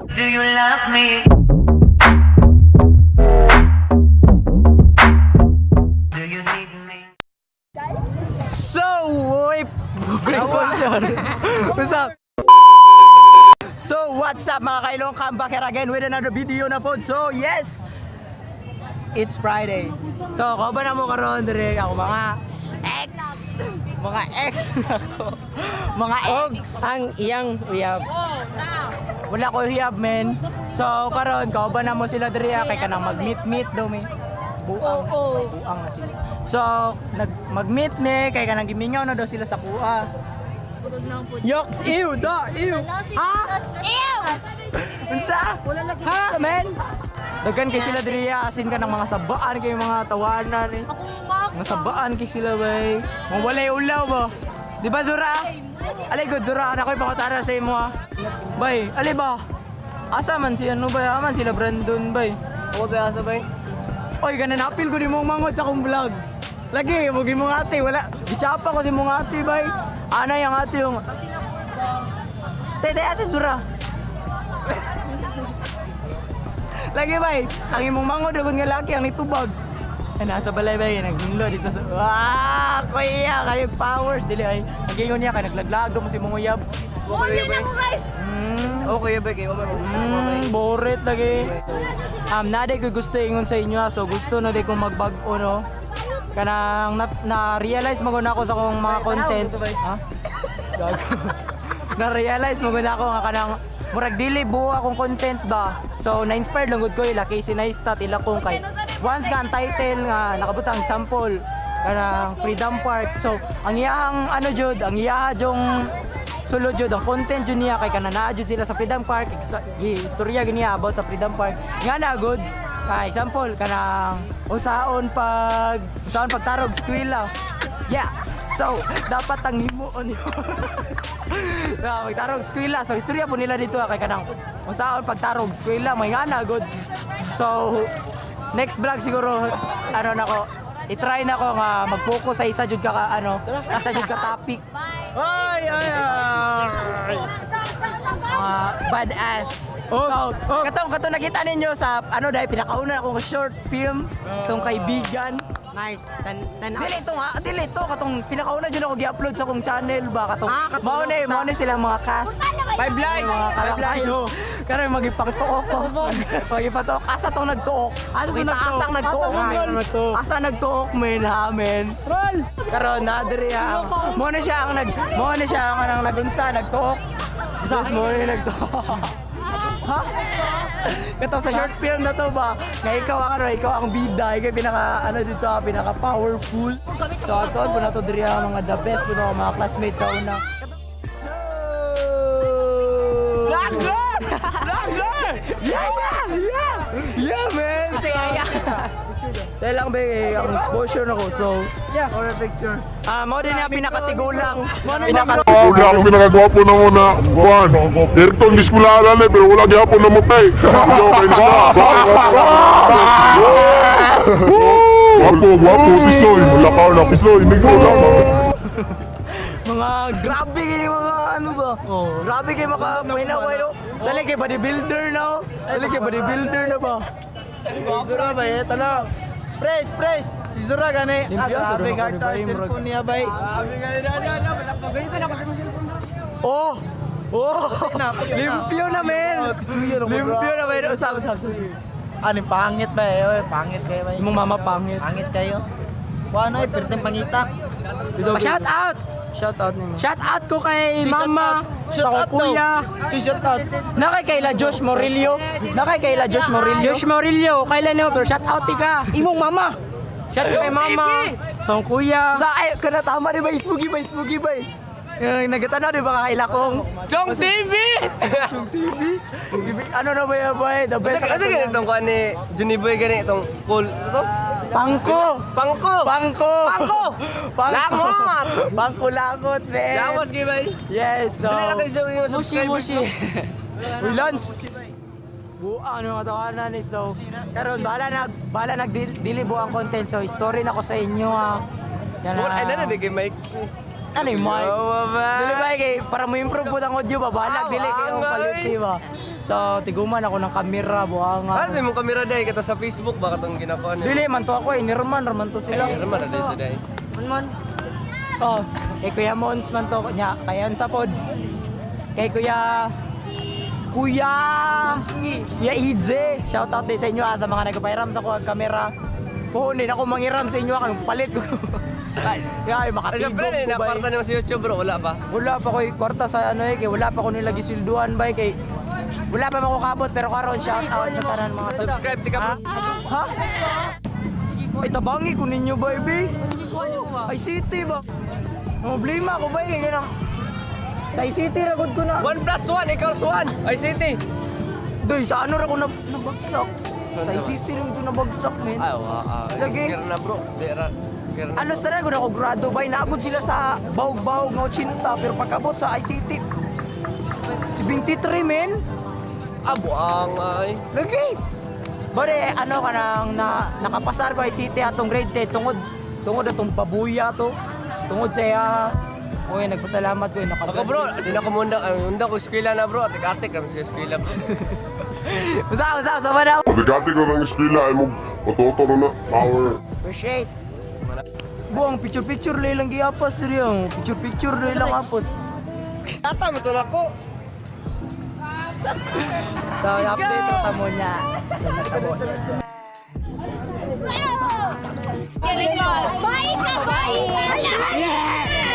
Do you love me? Do you need me? So, wait, exposure. What's up? So, what's up, mga kailong? Come back here again with another video na po. So, yes! It's Friday. So, kauban na mo karon dire ako mga ex. Mga ex nako. Mga ex. Ang iyang uyab. Wala ko hiyab, men. So, karon kauban na mo sila dire kay kanang mag-meet-meet daw mi. Buang. Buang na sila. So, nag mag-meet ni kay kanang gimingaw na daw sila sa kuha. Yoks, ew, da, ew. Ah! Ew! Unsa? Ha, men? Daghan kay sila diri asin ka ng mga sabaan kay mga tawanan eh. Akong baka. Mga sabaan kay sila bay. Mga walay ulaw ba? Di ba, Zura? Alay good Zura, ana ko'y pakutara sa imo ah. Bay, alay ba? Asa man si ano bay? Aman sila Brandon bay. Ako ba asa bay? Oy, ganun napil ko ni mong mangot sa akong vlog. Lagi, mo mong ate, wala. Gitsapa ko si mong ate, bay. Ana yung ate yung... Tete, asa Zura? Lagi, bay. Ang imong mangot, dagon nga laki, ang nitubag. Ay, nasa balay, bay. Naghinlo dito sa... Ah, kuya, kayo powers. Dili, ay. Nagingon niya, kay naglaglag mo si mong uyab. Wala na ko, guys! Okay bay kay mama. Boret lagi. Naday ko gusto ingon sa inyo ah. So gusto na day kong magbag-o no. Kanang na, na-realize mo na ako sa akong mga content. Ha? Gago. Na-realize mo na ako nga kanang murag dili buo akong content ba. So na-inspired lang gud ko ila kay Sinaystat ila kong kay once nga ang title nga nakabutang sample kanang Freedom Park. So ang iyahang ano jud, ang iyaha jong sulod jud ang content jud niya kay kana naa jud sila sa Freedom Park, istorya gini about sa Freedom Park nga na good. Ah, example kanang usaon pagtarog eskwela. Yeah, so dapat ang himuon na magtarog eskwela. So istorya po nila dito ah, kay kanang usaon pagtarog eskwela may nga na good. So next vlog siguro ano nako i-try na ko nga mag-focus sa isa jud ka ano isa jud ka topic. Ay ay ay. Mga badass. Oh, So, katong katong nakita ninyo sa ano dahil pinakauna akong short film tong kaibigan. Nice. Ten ten. Dili ito nga, dili ito katong pinakauna jud ako gi-upload sa akong channel ba katong. Ah, katong mao na eh, mao na silang mga cast. Five likes. Mga Five likes. kalakayo. Karon magipangtuok ko. Magipatuok. Asa tong nagtuok? Asa tong Kita, nagtuok? Asang nagtuok, Asa men? nagtuok? Asa nagtuok, men, ha, men? Roll. Karon na diri ang mo na siya ang nag mo na siya ang anang nagunsa nagtuok. Sa mo na nagtuok. Ha? Kato sa short film na to ba? Nga ikaw ang ano, ikaw ang bida, ikaw yung pinaka ano dito, ah, pinaka powerful. So ato po na to diri ang mga the best po na mga classmates sa una. So, Vlogger! Vlogger! Yeah! Yeah, man! Dahil lang ba eh, ang exposure na ko. So, Yeah. Or a picture. ah, mo din ang pinakatigulang. Wala akong pinakagwapo na muna. Kuan. Direkto ang diskulaan eh, pero wala gyapon na mutay. Okay na. Gwapo, gwapo, tisoy. Wala ka na, tisoy. Nigro lang. Mga grabe kini mga ano ba? Oh, grabe kay maka may no. Sali kay bodybuilder na. Oh. Sali kay bodybuilder na ba? Si Zura bay, ito na. Press, press. Si Zura gani. Ah, Limpyo, grabe Zura, ka nakuha ni Bay, cellphone niya bay. Oh! Oh! Limpyo na, men. Limpyo na, men. Usap, usap. Ano pangit ba eh? Oy, pangit kayo bay. Imong mama pangit. Pangit kayo. Wala na eh, perteng pangita. Shout out. Shout out nimo. Shout out ko kay Si shout mama, out. sa Shout akong out daw. kuya. Si shout out. Nakay kay la Josh Morillo. Nakay kay la Josh Morillo. Josh Morillo, kailan nimo pero shout out ka. Imong mama. Shout out kay mama, sa akong kuya. Sa ay kana tama di ba ismugi ba ismugi ba? Yung nagatanaw di ba kaila kong Chong TV. Chong TV? Ano na ba yan boy? The best. Kasi ganitong kuha ni Johnny Boy gani itong cool. Ito? Pangko! Pangko! Pangko! Pangko! Pangko! Langot! Pangko langot, man! Lawas kay bay. Yes, so... Dili na kayo sa yung subscribers. Uy, Lance! Buang yung katawanan eh. So, karon bahala nag dili buang content. So, story na ko sa inyo ah. Yan Ay na na kay Mike. Ano yung mic? Dili ba kay para mo improve po ang audio ba balag dili kayo Angay. palit di ba? So tiguman ako ng kamera buhanga. Ano yung kamera day kato sa Facebook ba katong ginakuan? Dili man to ako eh, nirman raman to sila. Nirman na dito day. Oh, kay Kuya Mons man to nya, kay sa pod. Kay Kuya Kuya Kuya Idze. Shout out din sa inyo ah, sa mga nagpairam sa kuwag kamera. Puhon din ako mangiram sa inyo ah, kay palit ko. Kaya ay Ay, makatigom syempre, ko ba. naparta naman sa YouTube bro, wala pa. Wala pa ko'y kwarta sa ano eh, kay wala pa ko nila gisilduan bay kay wala pa mako kabot pero karon shout out sa tanan mga Subscribe ti ka bro. Ha? Ay tabangi ko ninyo baby. Ay city ba? Problema ko ba eh ganang sa ICT ra gud ko na. 1 plus 1 equals 1. Ay, city. Doy, sa ano ra ko na nabagsak? Sa ICT ra ko nabagsak, men. Ay, wa. Lagi. Kira na bro. Di ra. Kira na. Ano sa ra gud ako grado bay naabot sila sa bawg-bawg nga 80 pero pagkabot sa ICT 73, men. Abo ang ay. Lagi. Bale, ano ka nang na, nakapasar ko ICT atong grade 10 tungod tungod atong pabuya to. Tungod sa iya. Uy, nagpasalamat ko eh, naka Ako bro, di na ko munda, ang unda ko eskwela na bro, atik-atik kami sa eskwela bro. Usa, usa, usa ba daw? Pagkati ko ng eskwela ay mo matuto na power. Appreciate. Buang picture-picture lay lang giapas diri ang picture-picture lay lang apos. Tata mo to ako. So, update ko tamo niya. Sa natabo. Let's go. Bye ka, bye! Bye!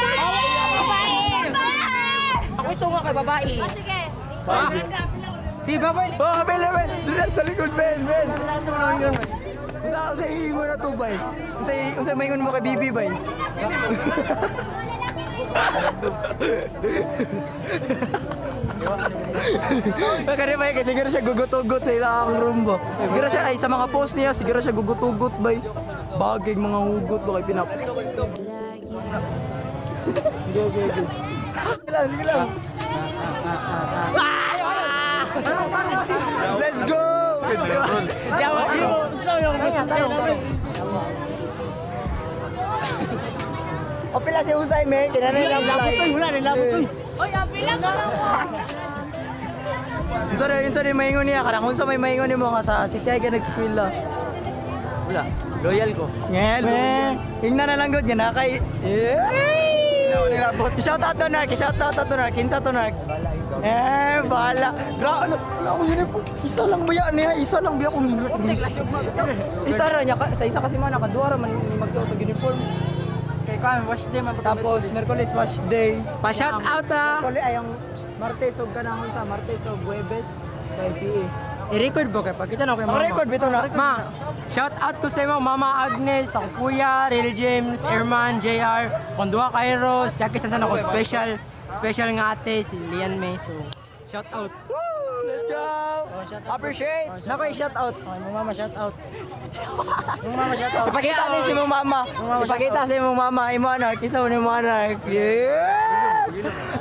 Ako ito nga kay babae. Oh, sige. Si Babay. Oh, Ben, Ben. Doon sa likod, Ben, Ben. Saan sa mga yun, bay? Unsa unsa ingon na to, bay? Unsa unsa maingon mo kay Bibi, bay? Kaya bay, kasi siguro siya gugutugot sa ilang room ba. Siguro siya, ay sa mga post niya, siguro siya gugutugot bay. Bagay mga hugot ba kay pinap. Sige, sige, sige. Sige lang, sige lang. Let's go! Let's go! O pila si Usay, men. Kinanay lang labot. Wala rin labot. Oy, apila ka lang. Unsa na unsa na maingon niya kanang unsa may maingon nimo nga sa City High ka nag-eskwela. Wala. Loyal ko. Ngel, Ingna na lang gud nga nakay. Shout out to Nark, shout out to Nark, kinsa to Nark. Eh, bahala. Gra, ano, wala akong uniform. Isa lang ba yan niya? Isa lang ba akong uniform? Isa ra niya, sa isa kasi man nakaduha ra man ni magsuot og uniform. Kay kuan wash day man Tapos Merkulis wash day. Pa shout out ah. Merkulis ay ang Martes og kanahon sa Martes og Huwebes kay PE. I-record ba kay pagkita na ko kay mama. Record bitaw na. Ma, shout out ko sa imo Mama Agnes, ako kuya, Real James, Erman, JR, Kondua Kairos, Jackie Sansan ako special, special nga ate si Lian May. So, shout out. Let's go. Appreciate. Nako shout out. Oh, mong mama shout out. Mong mama shout out. Ipakita ni si mong mama. Ipakita si mong mama. Imo ano, kisa mo ni mo ano. Yeah!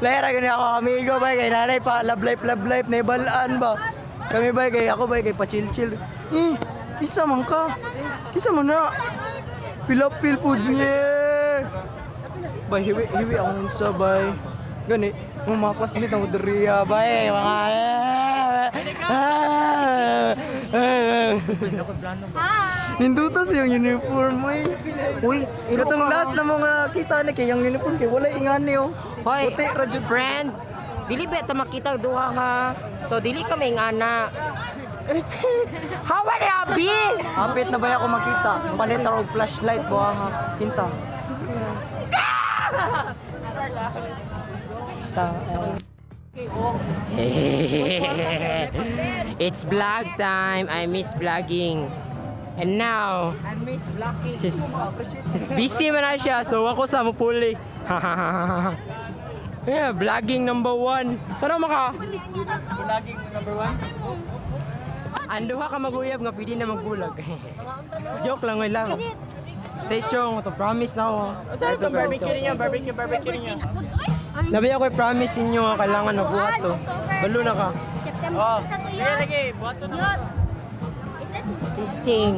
Lahira gani ako amigo bay kay nanay pa love life na ibalaan ba. Kami bay kay ako bay kay pa chill chill. Eh, kisa man ka. Kisa man na. Pilapil pud niya. Bay hiwi hiwi ang unsa bay. Gani, mga mga classmate ang diriya bay mga Ninduta sa yung uniform ay. Uy, Katong last na mga kita na kay yung uniform kay wala ingani oh. Hoy, Puti ra jud. friend. Dili ba ta makita duha ha? So dili ka may ngana. How are you be? Hapit na ba ako makita? Palit ra og flashlight buha nga kinsa. Ta. It's vlog time. I miss vlogging. And now, I miss vlogging. She's busy man na siya, so ako sa mupuli. Yeah, vlogging number one. Tanaw maka. Vlogging number 1. Anduha ka maguyab nga pwede na magbulag. Joke lang, oy lang. Stay strong, to promise na ako. Ito barbecue niya, barbecue, barbecue niya. Nabi ako promise inyo nga kailangan mabuhat to. Balo na ka. September. Oh. Sa to Sige yun. lagi, buhaton na. Yun. Is that Testing.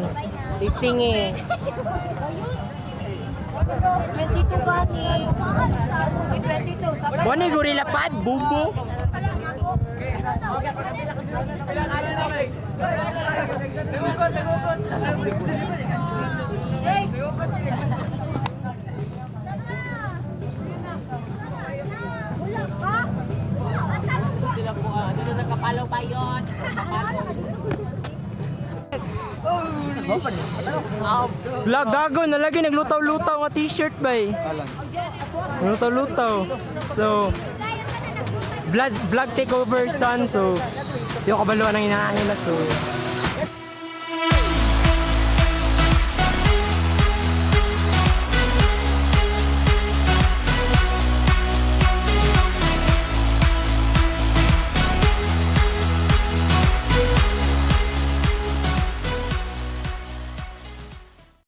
Testing eh. Oh, yun. 22 gani. 22. Sa Wani gorilla pad, bubo. Wala ka? Sila po, dito nagkapalaw pa yun. La gago na lagi naglutaw-lutaw nga t-shirt bay. Lutaw-lutaw. So vlog takeover is done, so yo kabalo ang inaan nila, so